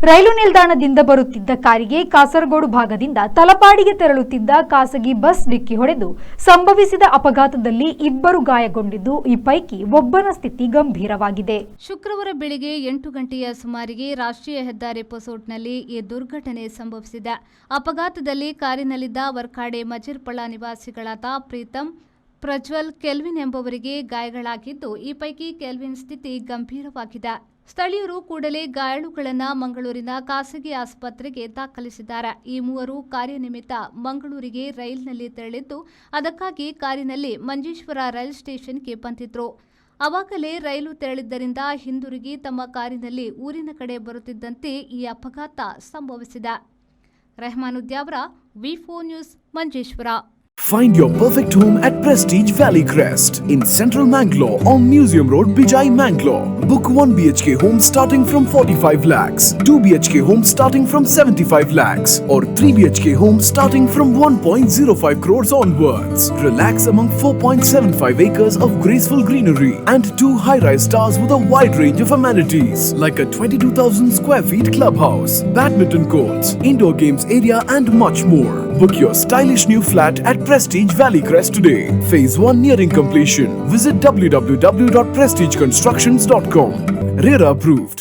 Rail ನಿಲ್ದಾಣದಿಂದ ಬರುತ್ತಿದ್ದ ಕಾರಿಗೆ ಕಾಸರಗೋಡು ಭಾಗದಿಂದ ತಲಪಾಡಿಗೆ ತೆರಳುತ್ತಿದ್ದ ಖಾಸಗಿ ಬಸ್ ಡಿಕ್ಕಿ ಹೊಡೆದು ಸಂಭವಿಸಿದ ಅಪಘಾತದಲ್ಲಿ ಇಬ್ಬರು ಗಾಯಗೊಂಡಿದ್ದು, ಈ ಪೈಕಿ ಒಬ್ಬನ ಸ್ಥಿತಿ ಗಂಭೀರವಾಗಿದೆ. ಶುಕ್ರವಾರ ಬೆಳಿಗ್ಗೆ 8 ಗಂಟೆಯ ಸುಮಾರಿಗೆ ರಾಷ್ಟ್ರೀಯ ಹೆದ್ದಾರಿ ಪೊಸೋಟ್ನಲ್ಲಿ ಈ ದುರ್ಘಟನೆ ಸಂಭವಿಸಿದೆ. ಅಪಘಾತದಲ್ಲಿ ಕಾರಿನಲ್ಲಿದ್ದ ವರ್ಕಾಡೆ ಮಜಿರ್ಪಳ್ಳ ನಿವಾಸಿಗಳಾದ ಪ್ರೀತಂ, ಪ್ರಜ್ವಲ್, ಕೆಲ್ವಿನ್ ಎಂಬುವರಿಗೆ ಗಾಯಗಳಾಗಿದ್ದು, ಈ ಪೈಕಿ ಕೆಲ್ವಿನ್ ಸ್ಥಿತಿ ಗಂಭೀರವಾಗಿದೆ. ಸ್ಥಳೀಯರು ಕೂಡಲೇ ಗಾಯಾಳುಗಳನ್ನು ಮಂಗಳೂರಿನ ಖಾಸಗಿ ಆಸ್ಪತ್ರೆಗೆ ದಾಖಲಿಸಿದ್ದಾರೆ. ಈ ಮೂವರು ಕಾರ್ಯನಿಮಿತ್ತ ಮಂಗಳೂರಿಗೆ ರೈಲಿನಲ್ಲಿ ತೆರಳಿದ್ದು, ಅದಕ್ಕಾಗಿ ಕಾರಿನಲ್ಲಿ ಮಂಜೇಶ್ವರ ರೈಲ್ ಸ್ಟೇಷನ್ಗೆ ಬಂದಿದ್ರು. ಆವಾಗಲೇ ರೈಲು ತೆರಳಿದ್ದರಿಂದ ಹಿಂದಿರುಗಿ ತಮ್ಮ ಕಾರಿನಲ್ಲಿ ಊರಿನ ಕಡೆ ಬರುತ್ತಿದ್ದಂತೆ ಈ ಅಪಘಾತ ಸಂಭವಿಸಿದೆ. Rehman Udyavara, ವಿ4 news, Manjeshwar. Find your perfect home at Prestige Valley Crest in Central Mangalore on Museum Road, Bijai, Mangalore. Book 1 BHK home starting from 45 lakhs, 2 BHK home starting from 75 lakhs, or 3 BHK home starting from 1.05 crores onwards. Relax among 4.75 acres of graceful greenery and two high-rise towers with a wide range of amenities like a 22,000 square feet clubhouse, badminton courts, indoor games area, and much more. Book your stylish new flat at Prestige Valley Crest today. Phase 1 nearing completion. Visit www.prestigeconstructions.com. RERA approved.